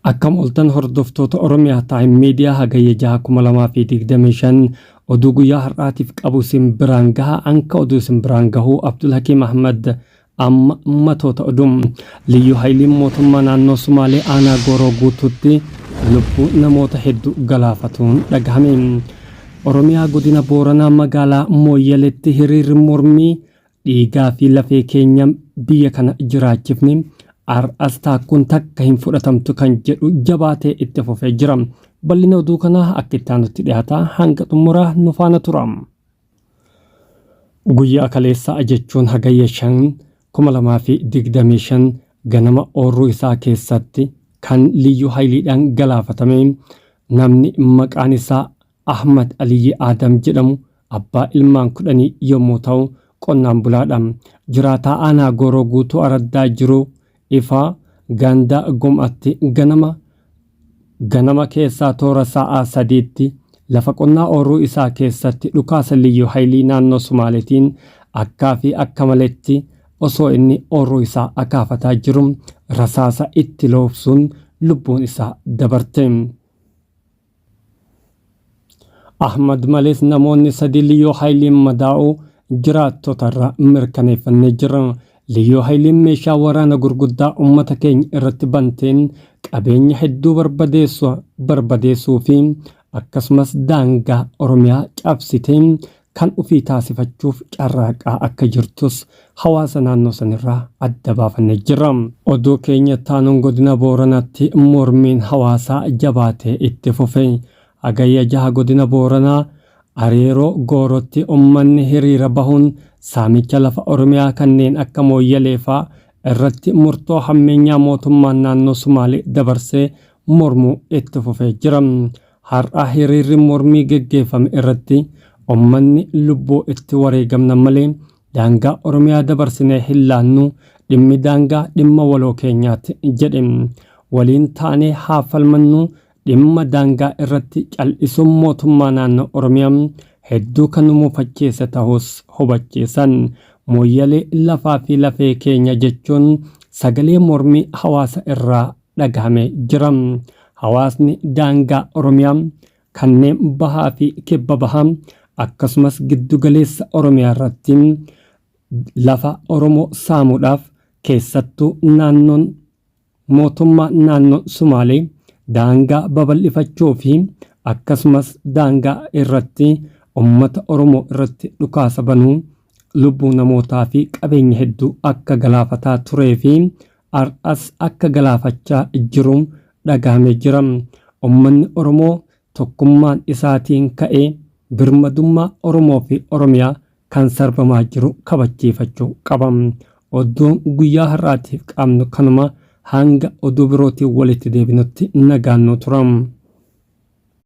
Akkam oltan hordoftoota Oromiyaa Taayim Miidiyaa, Hagayya 6 2025 oduu guyyaa har'aatiif qabu isin biraan gaha. Anka oduu isin biraan gahu Abdul Hakiim Ahmad. Amma matoota oduu. Liyyuu Hayiliin mootummaa naannoo Sumaalee aanaa Gooroo Guutuutti lubbuu namoota hedduu galaafatuun dhagahame. Oromiyaa godina Booranaa magaalaa Mooyyaleetti hiriirri mormii dhiigaa fi lafee keenya biyya kana jiraachifne har'as taakkuun takka hin fudhatamtu kan jedhu jabaatee itti fufee jira. Bal'ina oduu kanaa akka itti aanutti dhiyaata, hanga xumuraa nu faana tura. Guyyaa kaleessaa jechuun Hagayya 5 2025 ganama oorruu isaa keessatti kan Liyyuu Hayiliidhaan galaafatame namni maqaan isaa Ahmad Aliyyi Aadam jedhamu abbaa ilmaan 10 yommuu ta'u qonnaan bulaadha. Jiraataa aanaa Gooroo Guutuu Araddaa Jiruu Ifaa ganda Gom'atti ganama ganama keessaa toora sa'aa 3tti lafa qonnaa oorruu isaa keessatti dhukaasa Liyyuu Hayilii naannoo Sumaaleetiin akkaa fi akka maletti osoo inni oorruu isaa akaafataa jiru rasaasa itti loobsuun lubbuun isaa dabarte. Ahmad malees namoonni 3 Liyyuu Hayiliin madaa'uu jiraattotarraa mirkaneeffannee jirra. Liyyuu Hayiliin meeshaa waraana gurguddaa uummata keenya irratti banteen qabeenya hedduu barbadeessuu fi akkasumas daangaa Oromiyaa cabsitee kan ofii taasifachuuf carraaqaa akka jirtus hawaasa naannoo sanirraa adda baafannee jirra. Oduu keenya taanuun godina Booranaatti mormiin hawaasaa jabaatee itti fufe. Hagayya 6 godina Booranaa Areeroo Goorotti ummanni hiriira bahuun saamicha lafa Oromiyaa kanneen akka Mooyyalee faa irratti murtoo hammeenyaa mootummaan naannoo Sumaalee dabarsee mormuu itti fufee jira. Har'a hiriirri mormii geggeeffame irratti ummanni lubbuu itti wareegamna malee daangaa Oromiyaa dabarsinee hin laannu, dhimmi daangaa dhimma waloo keenyaati jedhe. Waliin taanee haa falmannu, dhimma daangaa irratti cal'isuun mootummaa naannoo Oromiyaa hedduu kan nu mufachiise tahuus hubachiisan. Mooyyalee lafaa fi lafee keenya jechuun sagalee mormii hawaasa irraa dhagahame jira. Hawaasni daangaa Oromiyaa kanneen bahaa fi kibba bahaa akkasumas giddu galeessa Oromiyaa irratti lafa Oromoo saamuudhaaf keessattuu naannoon mootummaa naannoo Sumaalee daangaa babal'ifachuu fi akkasumas daangaa irratti ummata Oromoo irratti dhukaasa banuu lubbuu namootaa fi qabeenya hedduu akka galaafataa turee fi har'as akka galaafachaa jiru dhagahame jira. Ummanni Oromoo tokkummaan isaatiin ka'ee birmadummaa Oromoo fi Oromiyaa kan sarbamaa jiru kabachiifachuu qaba. Oduun guyyaa har'aatiif qabnu kanuma, hanga oduu birootiin walitti deebinutti nagaan nu tura.